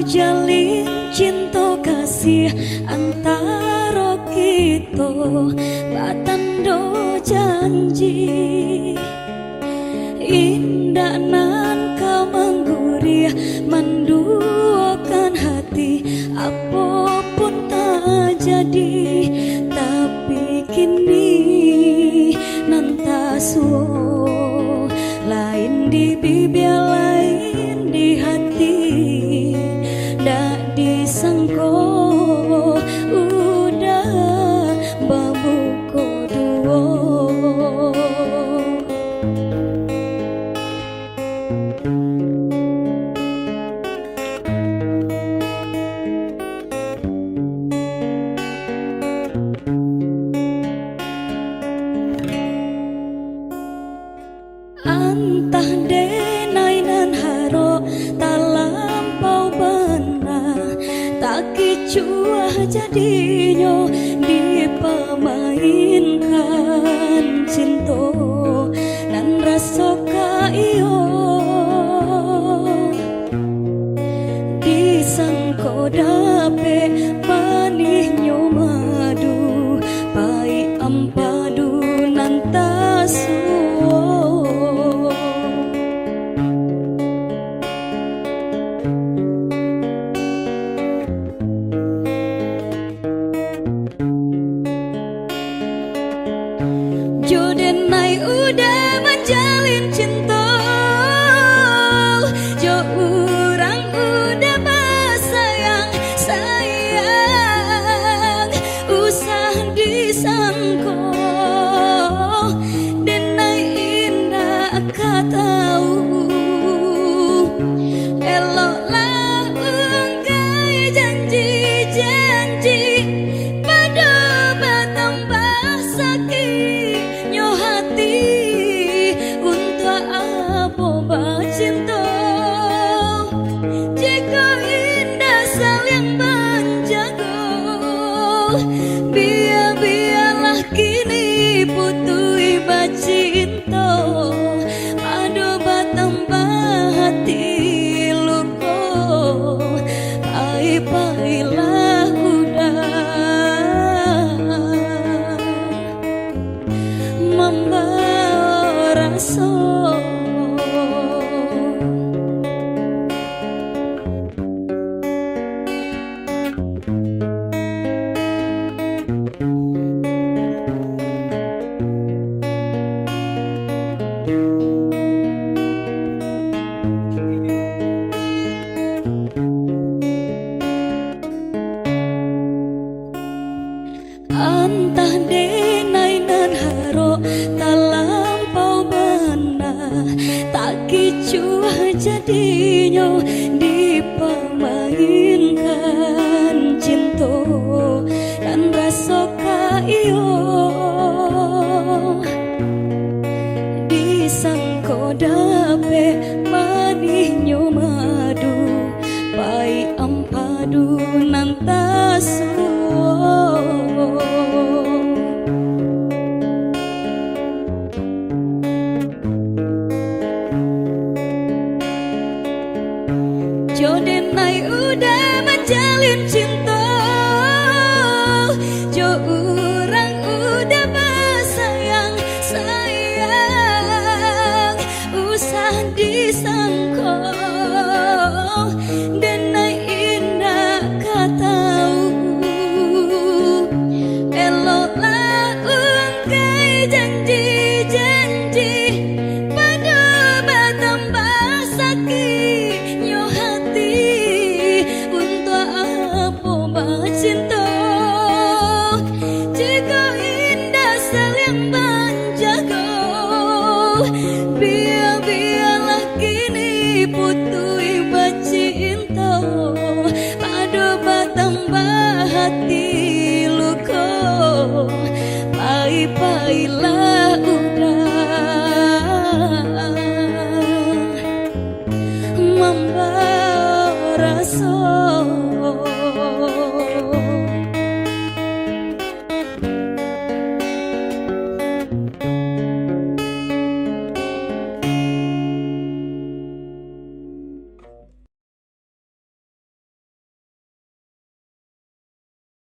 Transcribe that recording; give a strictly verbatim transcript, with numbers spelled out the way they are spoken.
Jalin cinto kasih antaro kito, batando janji. Indak nan ka manggurih, manduokan hati, apo pun tajadi. Tapi kini nan tasuo, lain di bibia, lain di hati. Dak disangko udah babuko duo. Antah denai nan harok talampau bana, takicuah jadinyo dipamainkan cinto nan raso ka iyo. Disangko dapek manihnyo madu, paik ampadu nan tasuo. Jo denai udah manjalin cinto, jo urang udah basayang-sayang, usah disangko denai indak ka tau. Eloklah unggai janji-janji, pado batambah sakiknyo hati. Untuak apo bacinto, jikok indak saliang manjago? Bia-bialah kini putuih bacinto, pado batambah hati luko, paik-paiklah udah mambao raso. Antah denai nan harok talampau bana, takicuah jadinyo dipamainkan cinto nan raso ka iyo. Disangko dapek manihnyo madu, paik ampadu nan tasuo. Jo denai udah manjalin cinto, jo urang udah basayang-sayang, usah disangko denai indak ka tau. Eloklah unggai janji-janji, pado batambah sakiknyo hati. Untuak apo bacinto, jikok indak saliang manjago? Bia-bialah kini putuih bacinto, pado batambah hati luko, paik-paiklah udah mambao raso.